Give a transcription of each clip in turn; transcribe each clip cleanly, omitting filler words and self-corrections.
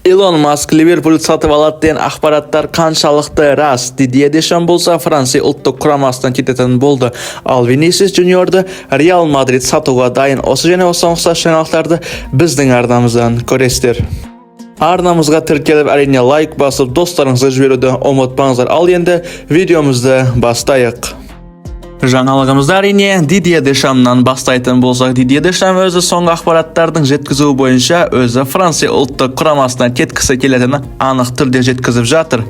Илон Маск Ливерпуль сатып алады деген ақпараттар қаншалықты рас? Дидье Дешам болса, Франция ұлттық құрамасынан кететін болды. Ал Винисиус Жуниорды Реал Мадрид сатуға дайын. Осы және осыған ұқсас жаңалықтарды біздің арнамыздан көресіздер. Арнамызға тіркеліп, әрине, лайк басып, достарыңызға жіберуді ұмытпаңыздар. Ал енді видеомызды бастайық. Жаңалығымызды, әрине, Дидье Дешамнан бастайтын болсақ, Дидье Дешам өзі соңғы ақпараттардың жеткізуі бойынша өзі Франция ұлттық құрамасынан кеткісі келетіні анық түрде жеткізіп жатыр.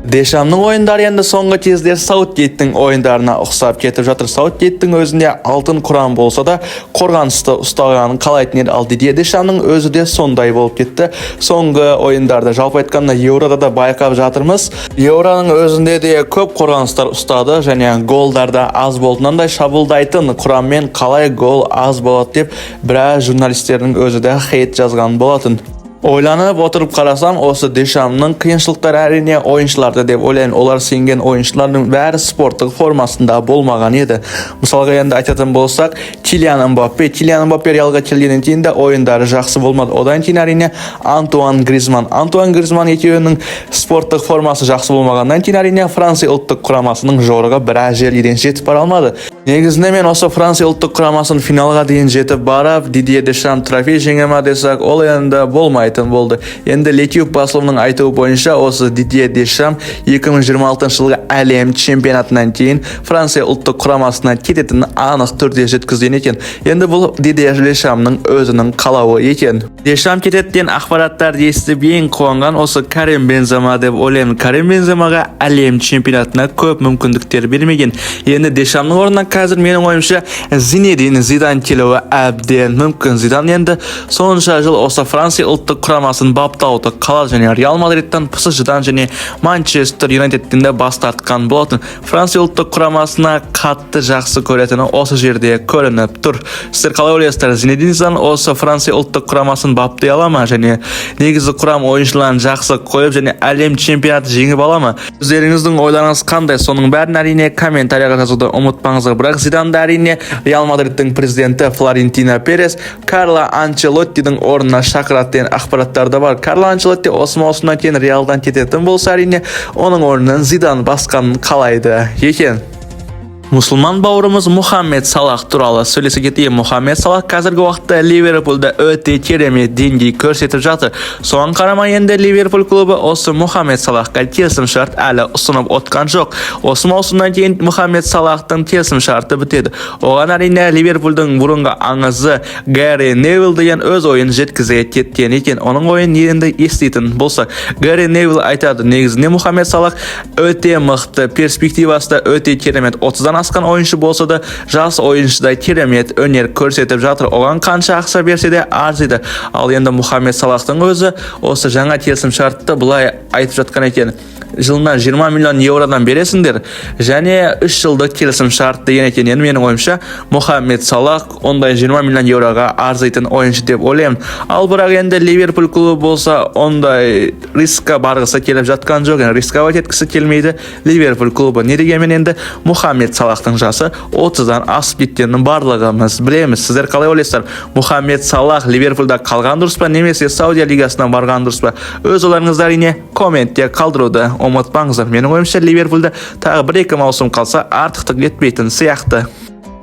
Дешамның ойындары енді соңғы кезде Саутгейттің ойындарына ұқсап кетіп жатыр. Саутгейттің өзінде алтын құрам болса да, қорғанысты ұстағанын қалайтын еді. Ал Дидье Дешамның өзі де сондай болып кетті. Соңғы ойындарда, жалпы айтқанда, Еурода да байқап жатырмыз. Еуроның өзінде де көп қорғаныстар ұстады және голдар да аз болды. Мынандай шабуылдайтын құраммен қалай гол аз болады деп біраз журналистердің өзі де хейт жазған болатын. Ойланып отырып қарасам, осы Дешамның қиыншылықтары, әрине, ойыншыларда деп ойлаймын. Олар сенген ойыншылардың бәрі спорттық формасында болмаған еді. Мысалға, енді айтатын болсақ, Килиан Мбаппе. Килиан Мбаппе Реалға келгеннен кейін де ойындары жақсы болмады. Одан кейін, әрине, Антуан Гризман. Антуан Гризман екеуінің спорттық формасы жақсы болмағаннан кейін, әрине, Франция ұлттық құрамасының жорығы біраз жерге дейін жетіп бара алмады. Негізінде мен осы Франция ұлттық құрамасын финалға дейін жетіп барып, Дидье Дешам трофей жеңе ма десек, ол енді болмайтын болды. Енді L'Équipe басылымының айтуы бойынша, осы Дидье Дешам 2026 жылғы әлем чемпионатынан кейін Франция ұлттық құрамасынан кететінін анық түрде жеткізген екен. Енді бұл Дидье Дешамның өзінің қалауы екен. Дешам кетеді деген ақпараттарды естіп, ең қуанған осы Карим Бензема деп ойлаймын. Карим Бенземаға әлем чемпионатына көп мүмкіндіктер бермеген. Енді Дешамның орнына қазір, менің ойымша, Зинедин Зидан келуі әбден мүмкін. Зидан енді сонша жыл осы Франция ұлттық құрамасын баптауды қалады және Реал Мадридтан, ПСЖ-дан және Манчестер Юнайтедтен де бас тартқан болатын. Франция ұлттық құрамасына қатты жақсы көретіні осы жерде көрініп тұр. Сіздер қалай ойлайсыздар, Зинедин Зидан осы Франция ұлттық құрамасын баптай ала ма және негізгі құрам ойыншыларын жақсы қойып және әлем чемпионаты жеңіп ала ма? Өздеріңіздің ойларыңыз қандай, соның бәрін, әрине, комментарияға жазуды ұмытпаңыздар. Бірақ Зиданды, әрине, Реал Мадридтің президенті Флорентино Перес Карло Анчелоттидің орнына шақырады деген ақпараттар да бар. Карло Анчелотти осы маусымнан кейін Реалдан кететін болса, әрине, оның орнын Зидан басқанын қалайды екен. Мұсылман бауырымыз Мұхаммед Салах туралы сөйлесе кетейін. Мұхаммед Салах қазіргі уақытта Ливерпульда өте керемет деңгей көрсетіп жатыр. Соған қарамай, енді Ливерпуль клубы осы Мұхаммед Салахқа келісім шарт әлі ұсынып отқан жоқ. Осы маусымнан кейін Мұхаммед Салахтың келісім шарты бітеді. Оған, әрине, Ливерпульдің бұрынғы аңызы Гэри Невилл деген өз ойын жеткізе кеткен екен. Оның ойын енді еститін болсақ, Гэри Невилл айтады: негізінде Мұхаммед Салах өте мықты, перспективасы да өте керемет. 30-дан асқан ойыншы болса да, жас ойыншыдай керемет өнер көрсетіп жатыр. Оған қанша ақша берсе де арзиды. Ал енді Мұхаммед Салахтың өзі осы жаңа келісім шартты былай айтып жатқан екен: жылына 20 миллион еуродан бересіңдер және 3 жылдық келісім шарт деген екен. Енді менің ойымша, Мұхаммед Салах ондай 20 миллион еуроға арзитын ойыншы деп ойлаймын. Ал бірақ енді Ливерпуль клубы болса, ондай рискқа барғысы келіп жатқан жоқ, енді рисковать еткісі келмейді Ливерпуль клубы. Не дегенмен, енді Мұхаммед Салахтың жасы 30-дан асып кеткенін барлығымыз білеміз. Сіздер қалай ойлайсыздар, Мұхаммед Салах Ливерпульда қалған дұрыс па немесе Саудия лигасына барған дұрыс па? Өз ойларыңызды, әрине, комментте қалдыруды ұмытпаңыздар. Менің ойымша, Ливерпульда тағы 1-2 маусым қалса, артықтық етпейтін сияқты.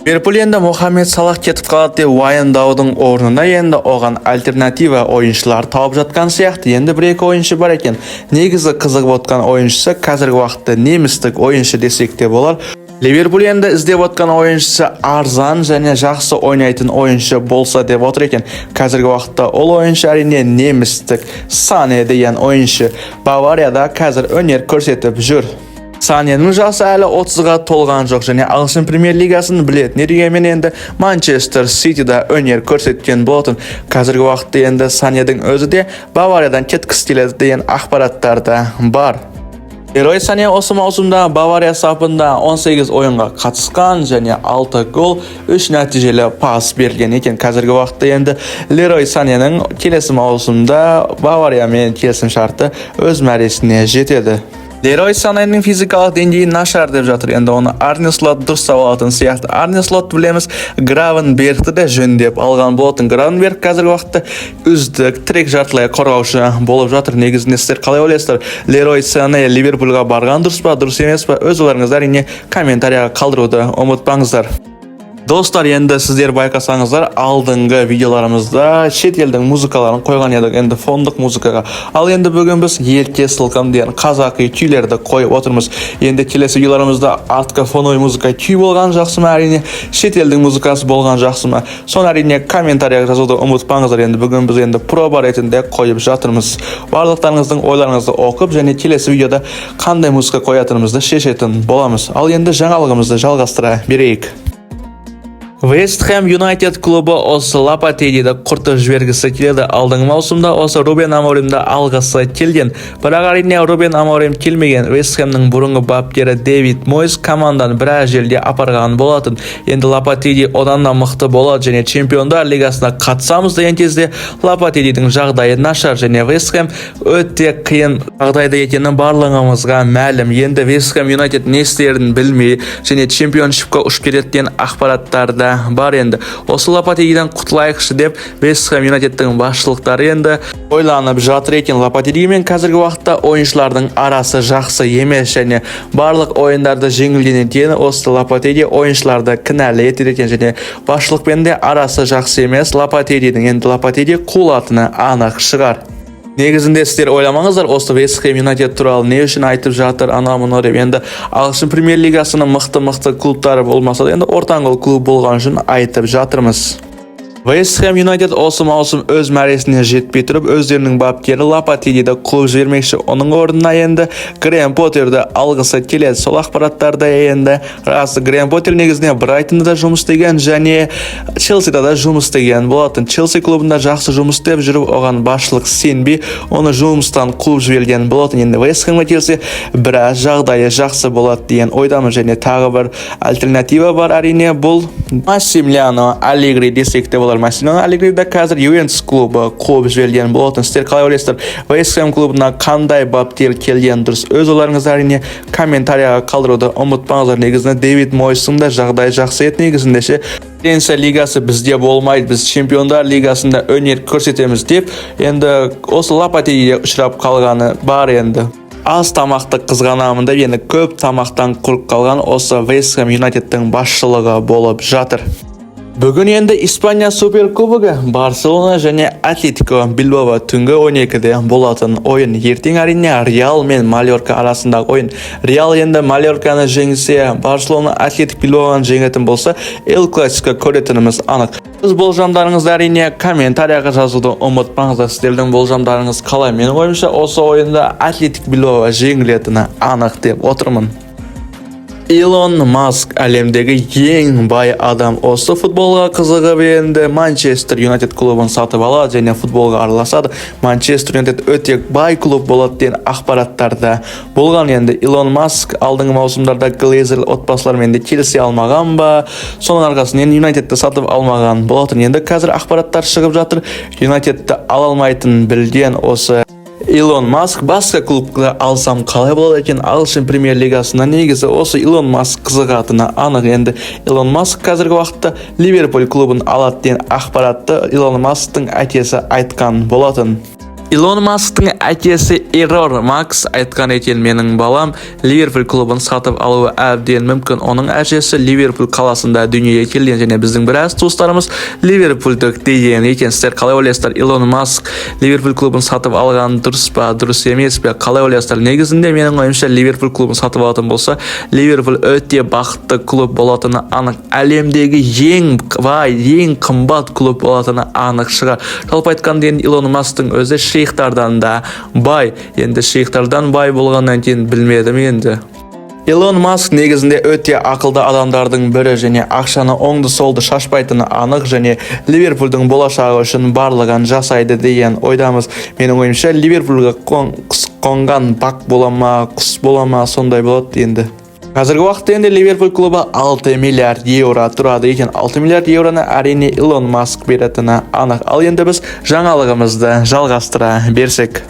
Ливерпуль енді Мұхаммед Салах кетіп қалады деп уайымдаудың орнына, енді оған альтернатива ойыншылар тауып жатқан сияқты. Енді 1-2 ойыншы бар екен. Негізі қызығып отқан ойыншысы қазіргі уақытта немістік ойыншы десек те болар. Ливерпуль енді іздеп отқан ойыншысы арзан және жақсы ойнайтын ойыншы болса деп отыр екен. Қазіргі уақытта ол ойыншы, әрине, немістік Сане деген ойыншы. Баварияда қазір өнер көрсетіп жүр. Саненің жасы әлі 30-ға толған жоқ және ағылшын премьер лигасын біледі. Не дегенмен, енді Манчестер Ситида өнер көрсеткен болатын. Қазіргі уақытта енді Санедің өзі де Бавариядан кеткісі келеді деген ақпараттар да бар. Лерой Сане осы маусымда Бавария сапында 18 ойынға қатысқан және 6 гол, 3 нәтижелі пас берген екен. Қазіргі уақытта енді Лерой Саненің келесі маусымда Бавариямен келісім шарты өз мәресіне жетеді. Лерой Саненің физикалық деңгейі нашар деп жатыр. Енді оны Арне Слот дұрыстап алатын сияқты. Арне Слот, білеміз, Гравенбергті де жөндеп алған болатын. Гравенберг қазіргі уақытта үздік тірек жартылай қорғаушы болып жатыр. Негізінде сіздер қалай ойлайсыздар? Лерой Сане Ливерпульға барған дұрыс па, дұрыс емес па? Өз ойларыңызды, әрине, комментарияға қалдыруды ұмытпаңыздар. Достар, енді сіздер байқасаңыздар, алдыңғы видеоларымызда шет елдің музыкаларын қойған едік, енді фондық музыкаға. Ал енді бүгін біз «Ерке сылқым» деген қазақи күйлерді қойып отырмыз. Енді келесі видеоларымызда артқы фоновый музыка күй болған жақсы ма, әрине, шет елдің музыкасы болған жақсы ма? Соны, әрине, комментарияға жазуды ұмытпаңыздар. Енді бүгін біз енді проба ретінде қойып жатырмыз. Барлықтарыңыздың ойларыңызды оқып және келесі видеода қандай музыка қоятынымызды шешетін боламыз. Ал енді жаңалығымызды жалғастыра берейік. Вест Хэм Юнайтед клубы осы Лопетегиді құртып жібергісі келеді. Алдыңғы маусымда осы Рубен Аморимді алғысы келген. Бірақ, әрине, Рубен Аморим келмеген. Вест Хэмнің бұрынғы бапкері Дэвид Мойс команданы біраз жерге апарған болатын. Енді Лопетеги одан да мықты болады және Чемпиондар лигасына қатысамыз деген кезде Лопетегидің жағдайы нашар және Вест Хэм өте қиын жағдайда екені барлығымызға мәлім. Енді Вест Хэм Юнайтед не істерін білмей және чемпионшипқа ұшып кетеді деген ақпараттар да бар. Енді осы Лопетегиден құтылайықшы деп Вест Хэм Юнайтедтің басшылықтары енді ойланып жатыр екен. Лопетегимен қазіргі уақытта ойыншылардың арасы жақсы емес және барлық ойындарды жеңілгеннен кейін осы Лопетеги ойыншыларды кінәлі етеді екен және басшылықпен де арасы жақсы емес Лопетегидің. Енді Лопетеги қуылатыны анық шығар. Негізінде сіздер ойламаңыздар, осы Вест Хэм Юнайтед туралы не үшін айтып жатыр, анау мынау деп. Енді ағылшын премьер лигасының мықты мықты клубтары болмаса да, енді ортаңғы клуб болған үшін айтып жатырмыз. Вест Хэм Юнайтед осы маусым өз мәресіне жетпей тұрып, өздерінің бапкері Лопетегиді қуып жібермекші. Оның орнына енді Грэм Поттерді алғысы келеді. Сол ақпараттарда енді рас. Грэм Поттер негізінде Брайтонда да жұмыс істеген және Челсида да жұмыс істеген болатын. Челси клубында жақсы жұмыс істеп жүріп, оған басшылық сенбей, оны жұмыстан қуып жіберген болатын. Енді Вест Хэмге келсе, біраз жағдайы жақсы болады деген ойдамын. Және тағы бір альтернатива бар, әрине, бұл Массимилиано Аллегри десек те болар. Массимилиано Аллегри да қазір Ювентус клубы қуып жіберген болатын. Сіздер қалай ойлайсыздар, Вест Хэм клубына қандай бапкер келген дұрыс? Өз ойларыңызды, әрине, комментарияға қалдыруды ұмытпаңыздар. Негізінде Дэвид Мойстың да жағдайы жақсы еді. Негізінде ше, Конференция лигасы бізде болмайды, біз Чемпиондар лигасында өнер көрсетеміз деп, енді осы Лопетегиге ұшырап қалғаны бар. Енді аз тамақты қызғанамын деп, енді көп тамақтан құрып қалған осы Вест Хэм Юнайтедтің басшылығы болып жатыр. Бүгін енді Испания Суперкубогы, Барселона және Атлетико Билбао, түнгі 12-де болатын ойын. Ертең, әрине, Реал мен Мальорка арасындағы ойын. Реал енді Мальорканы жеңсе, Барселона Атлетик Билбаоны жеңетін болса, Эл Классико көретініміз анық. Өз болжамдарыңызды, әрине, комментарияға жазуды ұмытпаңыздар. Сіздердің болжамдарыңыз қалай? Менің ойымша, осы ойында Атлетик Билбао жеңілетіні анық деп отырмын. Илон Маск әлемдегі ең бай адам. Осы футболға қызығып, енді Манчестер Юнайтед клубын сатып алады және футболға араласады. Манчестер Юнайтед өте бай клуб болады деген ақпараттарда болған. Енді Илон Маск алдыңғы маусымдарда Глейзер отбасыларымен де келісе алмаған ба, соның арқасында енді Юнайтедті сатып алмаған болатын. Енді қазір ақпараттар шығып жатыр, Юнайтедті ала алмайтынын білген осы Илон Маск басқа клубты алсам қалай болады екен? Ағылшын премьер лигасына негізі осы Илон Маск қызығатыны анық. Енді Илон Маск қазіргі уақытта Ливерпуль клубын алады деген ақпаратты Илон Масктың әкесі айтқан болатын. Илон Масктың әкесі Эррол Маск айтқан екен, менің балам Ливерпуль клубын сатып алуы әбден мүмкін. Оның әжесі Ливерпуль қаласында дүниеге келген және біздің біраз туыстарымыз ливерпульдік деген екен. Сіздер қалай ойлайсыздар, Илон Маск Ливерпуль клубын сатып алған дұрыс па, дұрыс емес пе, қалай ойлайсыздар? Негізінде менің ойымша, Ливерпуль клубын сатып алатын болса, Ливерпуль өте бақытты клуб болатыны анық, әлемдегі ең бай, ең қымбат клуб болатыны анық шығар. Жалпы айтқанда, енді Илон Масктың өзі шейхтардан да бай. Енді шейхтардан бай болғаннан кейін, білмедім енді. Илон Маск негізінде өте ақылды адамдардың бірі және ақшаны оңды-солды шашпайтыны анық және Ливерпульдің болашағы үшін барлығын жасайды деген ойдамыз. Менің ойымша, Ливерпульға құс қонған бақ бола ма, құс бола ма, сондай болады енді. Қазіргі уақытта енді Ливерпуль клубы 6 миллиард евро тұрады екен. 6 миллиард евроны, әрине, Илон Маск беретіні анық. Ал енді біз жаңалығымызды жалғастыра берсек.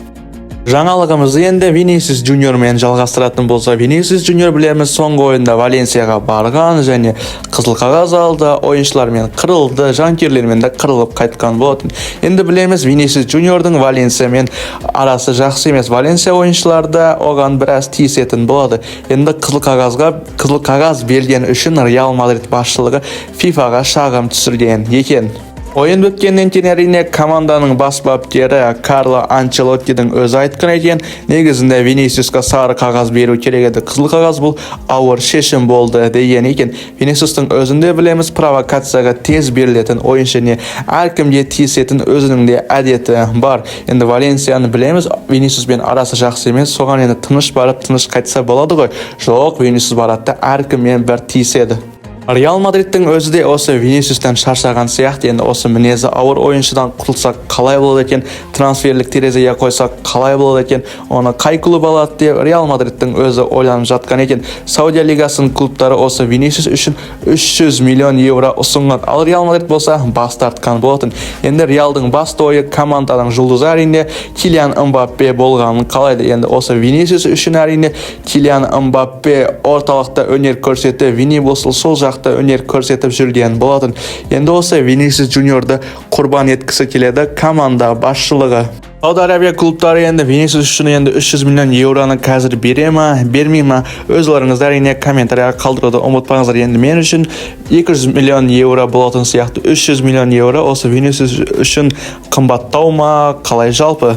Жаңалығымызды енді Винисиус Джуниормен жалғастыратын болса, Винисиус Джуниор, білеміз, соңғы ойында Валенсияға барған және қызыл қағаз алды, ойыншылармен қырылды, жанкүйерлермен де қырылып қайтқан болатын. Енді білеміз, Винисиус Джуниордың Валенсиямен арасы жақсы емес. Валенсия ойыншылары да оған біраз тиісетін болады. Енді қызыл қағаз берген үшін Реал Мадрид басшылығы ФИФАға шағым түсірген екен. Ойын біткеннен кейін, әрине, команданың бас бапкері Карло Анчелоттидің өзі айтқан екен: негізінде Винисиусқа сары қағаз беру керек еді, қызыл қағаз бұл ауыр шешім болды деген екен. Винисиустың өзінде, білеміз, провокацияға тез берілетін ойыншы, не әркімге тиісетін өзінің де әдеті бар. Енді Валенсияны білеміз, Винисиуспен арасы жақсы емес. Соған енді тыныш барып, тыныш қайтса болады ғой. Жоқ, Винисиус барады да, әркіммен бір тиіседі. Реал Мадридтің өзі де осы Винисиустан шаршаған сияқты. Енді осы мінезі ауыр ойыншыдан құтылсақ, қалай болады екен, трансферлік терезеге қойсақ, қалай болады екен, оны қай клуб алады деп Реал Мадридтің өзі ойланып жатқан екен. Саудия лигасының клубтары осы Винисиус үшін 300 миллион евро ұсынған, ал Реал Мадрид болса бас тартқан болатын. Енді Реалдың басты ойы команданың жұлдызы, әрине, Килиан Мбаппе болғанын қалайды. Енді осы Винисиус үшін, әрине, Килиан Мбаппе орталықта өнер көрсетті, Вини болса сол жақта өнер көрсетіп жүрген болатын. Енді осы Винисиус Джуниорды құрбан еткісі келеді команда басшылығы. Сауд Арабия клубтары енді Винисиус үшін енді 300 миллион евроны қазір бере ма, бермей ма, өз ойларыңызды, әрине, комментарияға қалдыруды ұмытпаңыздар. Енді мен үшін 200 миллион евро болатын сияқты. 300 миллион евро осы Винисиус үшін қымбаттау ма, қалай жалпы?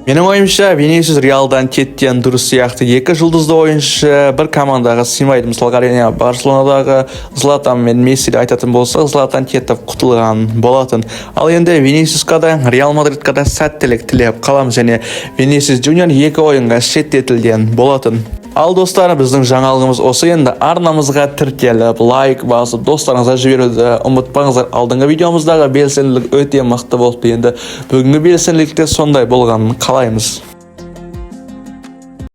Менің ойымша, Винисиус Реалдан кеткен дұрыс сияқты. Екі жұлдызды ойыншы бір командаға сыймайды. Мысалға, әрине, Барселонадағы Златан мен Мессиді айтатын болсақ, Златан кетіп құтылған болатын. Ал енді Винисиусқа да, Реал Мадридқа да сәттілік тілеп қаламыз. Және Винисиус Джуниор екі ойынға шеттетілген болатын. Ал, достар, біздің жаңалығымыз осы. Енді арнамызға тіркеліп, лайк басып, достарыңызға жіберуді ұмытпаңыздар. Алдыңғы видеомыздағы белсенділік өте мықты болыпты. Енді бүгінгі белсенділік те сондай болғанын қалаймыз.